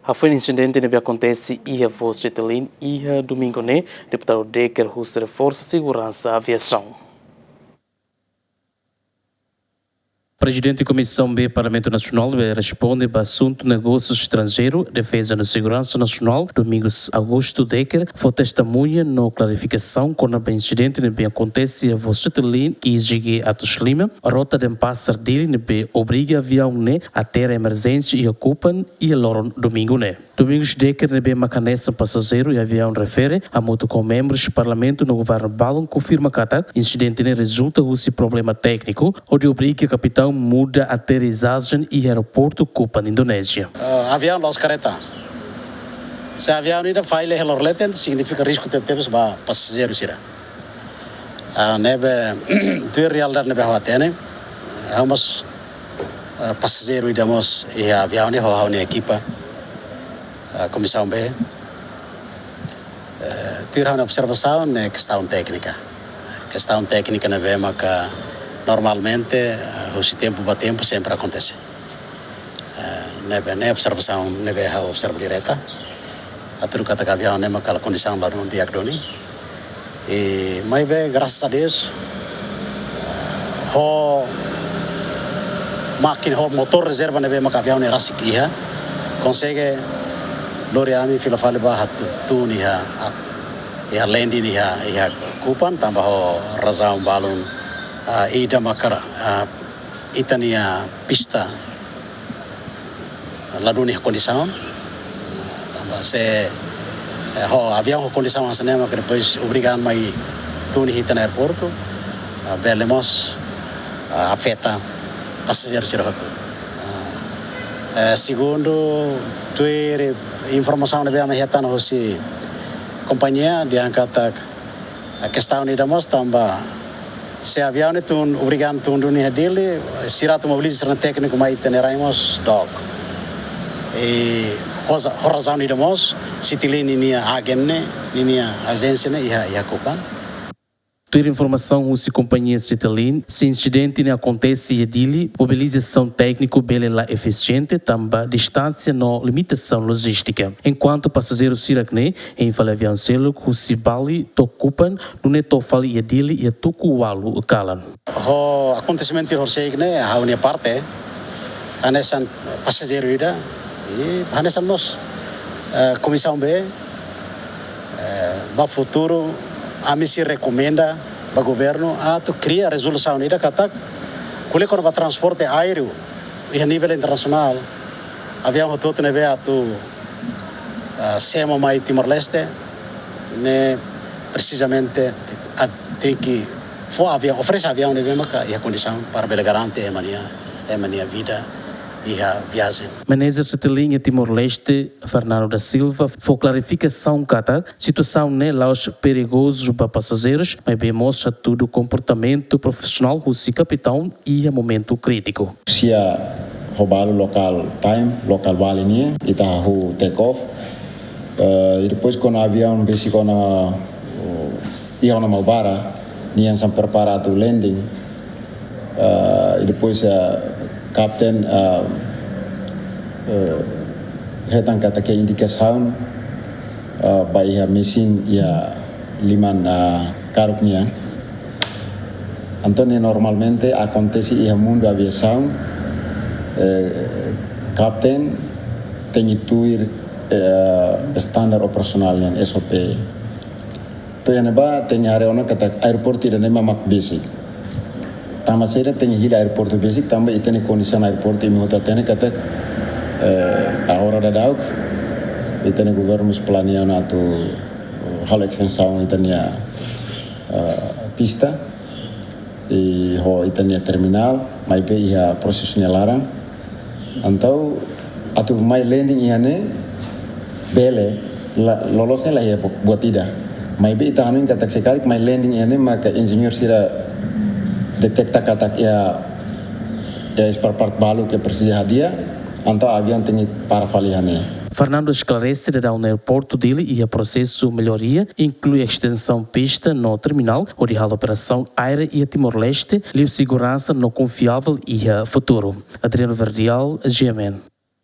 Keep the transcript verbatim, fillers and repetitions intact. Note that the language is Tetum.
Hafoin insidente ne'ebé akontese iha voo Fretilin iha domingu ne'e, Deputadu Decker husu reforsa seguransa aviasaun. Prezidente Komisaun B Parlamentu Nasionál ne'ebé responde ba asuntu negósiu estranjeiru, defeza no seguransa nasionál, Domingos Augusto Decker, fó testemuña no klarifikasaun kona-ba insidente ne'ebé akontese iha voo Fretilin I G G atus lima, rota Denpasar Dili ne'ebé obriga aviaun ne'e atera emerjénsia iha Kupang iha loron domingu ne'e. Domingos Decker ne'ebé mak hanesan pasajeiru iha aviaun refere, hamutuk ho membrus Parlamentu no governu balun konfirma katak insidente ne'e rezulta husi problema tékniku, hodi obriga kapitaun muda aterrizajen iha aeroportu Kupang, Indonézia. Ah, aviaun la'ós kareta. Se aviaun ida falla iha loroleten, signifika risku tebetebes ba pasajeiru sira. Ah, ne'ebé, tuir realidade ne'ebé ha'u hatene, ha'u mós, ah, pasajeiru ida mós iha aviaun ne'e ho ha'u-nia ekipa, ah, Komisaun B. Eh, tuir ha'u-nia observasaun ne'e kestaun téknika. Kestaun téknika ne'ebé maka normalmente, ah, husi tempu ba tempu sempre akontese. Eh, ne'ebé, ne'e observasaun ne'ebé ha'u observa direta. Hatudu katak aviaun ne'e maka kondisaun ladún di'ak duni. I, maibé, graças a Deus, ho mákina, ho motór rezerva ne'ebé maka aviaun ne'e rasik iha, konsege lori ami fila fali ba atu tun iha, iha landing iha, iha Kupang, tanba ho razaun balun, ah, ida maka, ah, ita-nia pista ladún iha kondisaun. Tanba se, eh, ho aviaun ho kondisaun hanesan ne'e maka depois obriga an mai tun iha ita-nia aeroportu, ah, bele mós, ah, afeta pasajeiru sira hotu. Ah, eh, segundu, tuir informasaun ne'ebé ami hetan husi kompañia, dehan katak, ah, kestaun ida mós tanba se aviaun ne'e tun, obriga an tun duni iha Dili, sira atu mobiliza sira-nia tékniku mai ita-nia rai mós dook. I ho raza-, ho razaun ida mós, Fretilin ninia agen ne'e, ninia ajénsia ne'e iha, iha Kupang. Tuir informasaun husi kompañia Fretilin, se insidente ne'e akontese iha Dili, mobilizasaun tékniku bele la efisiente, tanba distánsia no limitasaun lojístika. Enkuantu pasajeiru sira-ne'e hein fali aviaun seluk husi Bali to'o Kupang, nune'e to'o fali iha Dili iha tuku ualu kalan. Ho akontesimentu horisehik ne'e, ha'u-nia parte, hanesan pasajeiru ida, i hanesan mós, eh, Komisaun B, eh, ba futuru, ami sei rekomenda ba governu atu kria rezolusaun ida katak, ko'alia kona-ba transporte aéreu iha nivel internasionál, aviaun hotu-hotu ne'ebé atu, ah, semo mai Timor-Leste, ne'e presizamente, ah, tenke fó aviaun, oferese aviaun ne'ebé maka iha kondisaun para bele garante ema nia, ema nia vida iha viajen. Manager Fretilin iha Timor-Leste, Fernando da Silva, fó klarifikasaun katak situasaun ne'e la'ós perigozu ba pasajeirus, maibé mós hatudu komportamentu profisionál husi kapitaun iha momentu krítiku. Sia ho balu local time, local Bali nian, ita hahú take off. Eh, i depois kona aviaun besik ona, oh, iha ona maubara, nia hanesan prepara atu landing. Eh, i depois, eh, kapten, eh, eh, hetan katak indikasaun, eh, ba iha mesin iha liman, eh, karuk nian. Entaun ne'e normalmente akontese iha mundu aviasaun, eh, kapten tenke tuir, eh, standar operasionál nian, S O P. To'o iha ne'ebá tenke haree ona katak aeroportu ida-ne'e mak besik. Tanba saida tenke hili aeroportu besik, tanba ita-nia kondisaun aeroportu imi hotu hatene katak, eh, agora daudauk ita-nia governu mós planeia ona atu halo estensaun ita-nia, eh, pista, i ho ita-nia terminál, maibé iha prosesu nia laran. Entaun atu mai landing iha ne'e, bele, la, loloos ne'e la iha bu-, buat ida. Maibé ita hanoin katak se karik mai landing iha ne'e maka enjeñeiru sira deteta katak iha, iha spare part balu ke presiza hadi'a, entaun aviaun tenke para fali iha ne'e. Fernando esklarese daudaun Aeroportu Dili iha prosesu melloria, inklui estensaun pista no terminál, hodi halo operasaun aérea iha Timor-Leste liu seguransa no konfiavel iha futuru. Adriano Verdial, G M N.